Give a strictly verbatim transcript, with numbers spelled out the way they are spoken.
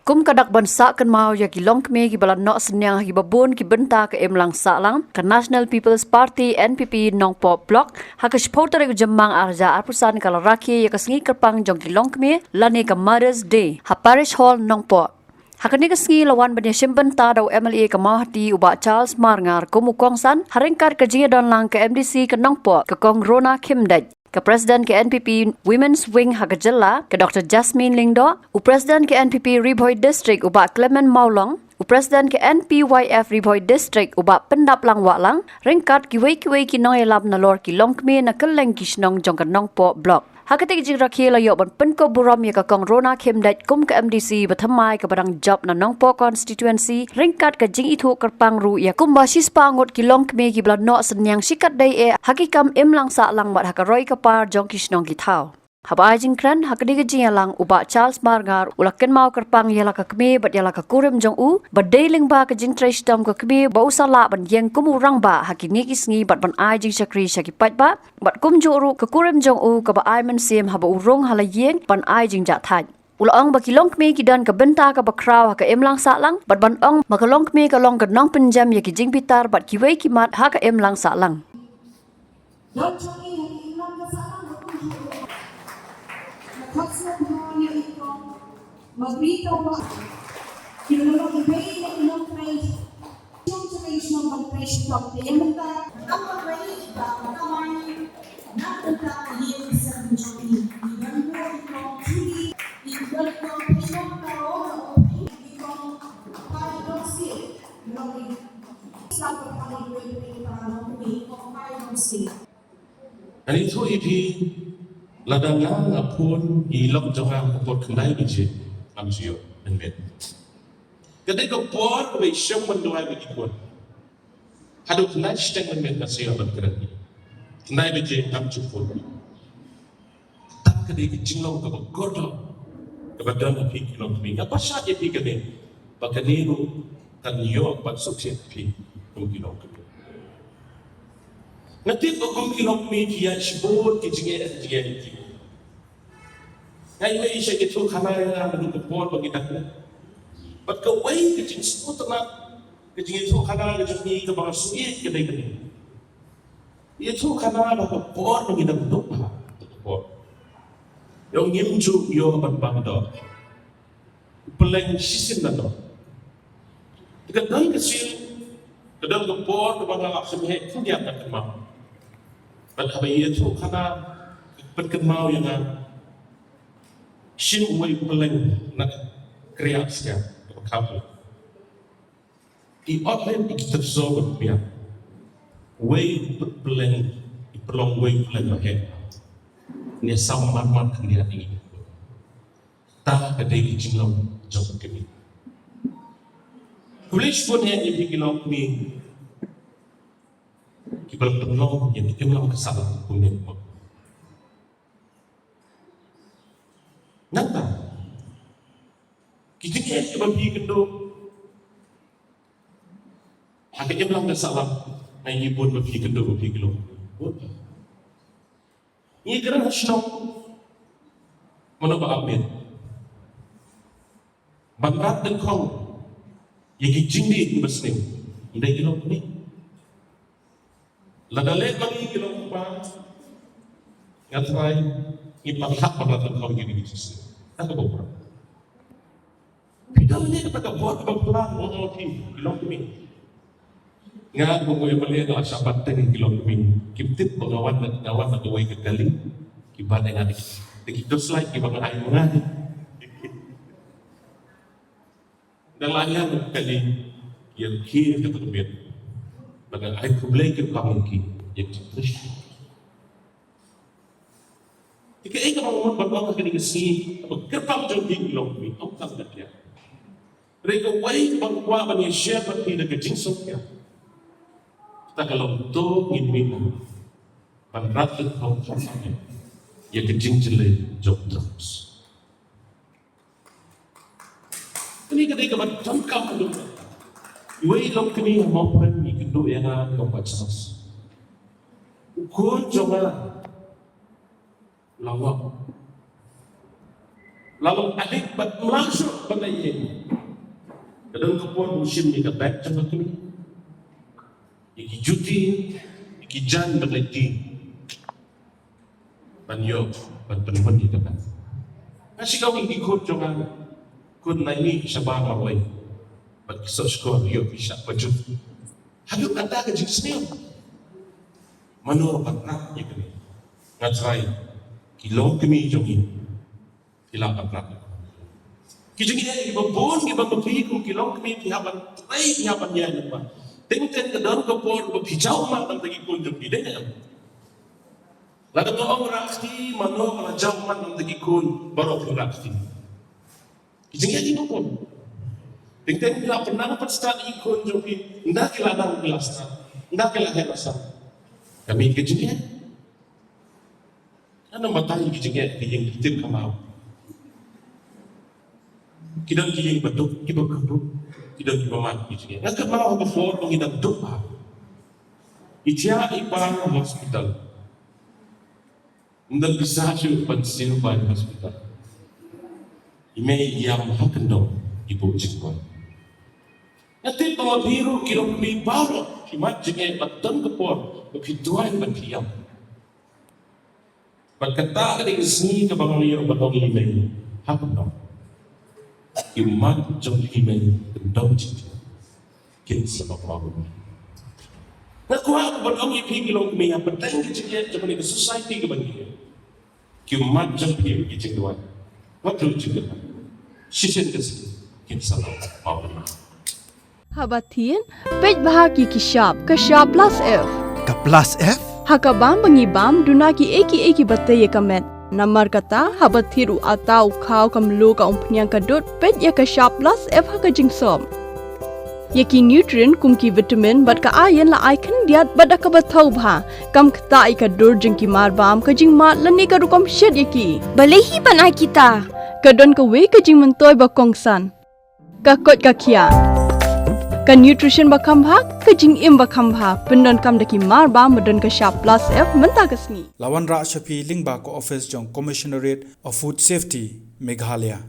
Kum ka dak ban sah kynmaw ïa ki longkmie kiba la noh synñiang ha kiba bun ki bynta ka imlang sahlang, ka National People's Party, N P P, Nongpoh Block, ha ka shiphew tarik u Jymmang ar hajar arphew san ka la rakhe ïa ka sngi kyrpang jong ki longkmie lane ka Mother's Day ha Parish Hall, Nongpoh. Ha kane ka sngi la wan ban ïashim bynta da u M L A ka Mawhati u Bah Charles Marngar kum u kongsan, ha ryngkat ka jingïadon lang ka M D C ka Nongpoh, ka Kong Rona Khymdeit, ka President ka N P P Women's Wing ha ka jylla, ka Doctor Jasmine Lyngdoh, u President ka N P P Ri Bhoi District u Bah Clement Mawlong, u President ka N P Y F Ri Bhoi District u Bah Pyndaplang Wahlang, ryngkat kiwei kiwei ki nongïalam nalor ki longkmie na kylleng ki shnong jong ka Nongpoh Block. Ha katei ka jingrakhe la ïoh ban pynkup burom ïa ka Kong Rona Khymdeit kum ka M D C ba thymmai kaba dang jop na Nongpoh Constituency, ryngkat ka jingithuh kyrpang ruh ïa kumba shispah ngut ki longkmie kiba la noh synñiang shikatdei eh ha ki kam imlang sahlang bad ha ka roi ka par jong ki shnong ki thaw. Haba ai jingkren ha katei ka jingïalang, u Bah Charles Marngar u la kynmaw kyrpang ïa la ka kmie bad ïa la ka kurim jong u ba dei lyngba ka jingtrei shitom ka kmie ba u sa lah ban ïeng kum u rangbah ha kine ki sngi bad ban ai jingshakri sha ki paidbah, bad kumjuh ruh ka kurim jong u kaba ai mynsiem haba u rung ha la ïing ban ai jingjahthait. U la ong ba ki longkmie ki don ka bynta kaba khraw ha ka imlang sahlang, bad ban ong ba ka longkmie ka long ka nongpynjem ïa ki jingbitar bad kiwei ki mat ha ka imlang sahlang. Ani tu ipi lada nga nga phone i lok jong nga ka por khyndai baje ngam ju ïoh mynmiet. Ka dei ka por kaba i shong ban duwai ba i phone. Haduh khyndai shiteng mynmiet nga sa ïoh ban kren. Khyndai baje ngam ju phone. Tang ka dei ka jinglong kaba kordor kaba don ha phi ki longkmie. Nga pyrshah ïa phi kane ba kane ruh kan ïoh ban suksit phi kum ki longkmie. Nga tip ba kum ki longkmie ki ïaid shibun ki jingeh jingeh ki. Nga ïohi sha ki ïathuh khana ïa nga naduh ka por ba ngi dang rit. Bad kawei ka jingsngewtynnat ka jingïathuh khana ka jong ngi kaba nga sngewsih ka dei kane. Ïathuh khana ba ka por ba ngi dang duk ha ka por. Ïoh ngim ju ïoh ban bam doh. Pylleng shisien na doh. Te ka don ka sien, ka don ka por kaba nga la khyndiat khyndiat ka kynmaw. Bad haba ïathuh khana, ka pynkynmaw ïa nga. Shim uwei u pylleng na ka kriat sia kaba kham. I ot lem i ki tyrso ba pia. Wei u pylleng, i pynlong wei u pylleng ba heh. Ne sam mar mar khyndiat i. Ta ka dei ki jinglong jong ka kmie. Khublei shibun ïa phi ki longkmie kiba la pynlong ïa ka imlang ka sahlang kumne kumne. Nangta ki jingeh kiba phi kynduh ha ka imlang ka sahlang, nga ïohi bun ba phi kynduh ba phi kynduh. Bun. Ngi kren ha shnong mano ba ap miet ban rat dyngkhong ïa ki jingdih kiba sniew. Ym dei ki longkmie. Lada leh ma ngi ki longkpa, nga trai ngi pyrshah ban rat dyngkhong ïa ki jingdih kiba sniew. Kata ka bor. Phi dang leh kata ka bor kaba phylla, ong ong phi ki longkmie. Nga kum u M L A nga la shah ban teng ki longkmie. Kim tip ba nga wan na, nga wan na kawei ka kali. Ki ban ïa nga da ki, da ki torchlight kiba nga ai ma nga. Dang la ïa ka kali ïa ki kata ka miet. Ba nga ai khublei kyrpang ïa ki, ïa ki. Te kaei kaba nga mut ban ong ha kane ka sngi, kaba kyrpang jong ki ki longkmie, ym tang da phi. Hynrei kawei kaba nga kwah ban ïa share bad phi da ka jingsngewsih. Kata ka long to ngin mih ban rat lyngkhong ïa ka jingjyllei jong u drugs. Kane ka dei kaba donkam haduh. Iwei i longkmie ha Mawphanmai i kynduh ïa nga, i ong, Bah Charles, u khun jong nga u la wak. La long adik bad mlang shuh ban leh ïing. Ka don ka por ban shim ïa ka bag jong ka kmie, ïa ki juti, ïa ki jaiñ ban leit die, ban ïoh ban pynhun ïa ka bag. Nga shim ïa ki khun jong nga, khun Naini, Shabar, Marwei, bad ki Sohskor, ïoh ki shah pajuh. Haduh katta ka jingsniew. Mano ban rah ïa kane? Nga trai, ki longkmie jong ngi ki la ban rah. Ki jingeh kiba bun kiba ma phi kum ki longkmie phi hap ban trei, phi hap ban ïaid lyngba. Teng teng ka don ka por ba phi jaw ummat na bynta ki khun jong phi, dei ne em? Lada nga ong rah kti, mano ba la jaw ummat na bynta ki khun baroh phi rah kti? Ki jingeh kiba bun. Teng teng phi la pynang pat stad ïa ki khun jong phi, ynda ki la nang ki la stad, ynda ki la heh la san. Ka mih ka jingeh. Ngan ym batai ki jingeh, ki ïing ki tim ka maw. Ki don ki ïing ba duk, kiba kyrduh, ki don kiba man ki jingeh. Nga kynmaw ha ka por ba ngi dang duk bha, i thiah i par ha hospital. Ym don pisa shuh ban siew bai hospital. I mei i ïam ha kyndong i buh jingwan. Nga tip ba ma phi ruh ki longkmie baroh phi mad jingeh bad don ka por ba phi duwai ban phi ïam. Bad kata ka dei ka sngi kaba nga ïoh ban ong ïa i mei ha kyndong. Ki ummat jong phi mei, kyndong jong phi kin sa long mawbynniaw. Nga kwah ban ong ïa phi ki longkmie, ha pdeng ka jingeh jong kane ka society kaba ngi ïoh, ki ummat jong phi ki jingduwai, wat ruh jingduwai, shisien ka sngi kin sa long mawbynniaw. Haba thied, peit bha ïa ki shap, ka shap plus F. Ka plus F? Ha ka bam ba ngi bam, duna kiei kiei kiba tei ïa ka met. Namar kata, haba thied u atta u khaw, ka mluh, ka umphniang, ka dud, peit ïa ka shap plus F ha ka jingsop. Ïa ki nutrient kum ki vitamin bad ka iron la ai khyndiat bad da kaba thaw bha. Kam ktah ïa ka dur jong ki marbam, ka jingmad lane ka rukom shet ïa ki. Balei hi ban ai kita? Ka don kawei ka jingmyntoi ba kongsan. Ka koit ka khiah. Ka nutrition ba kham bha, ka jingim ba kham bha, pyndonkam da ki marbam ba don ka shap plus F mynta ka sngi. La wanrah sha phi lyngba ka office jong Commissionerate of Food Safety, Meghalaya.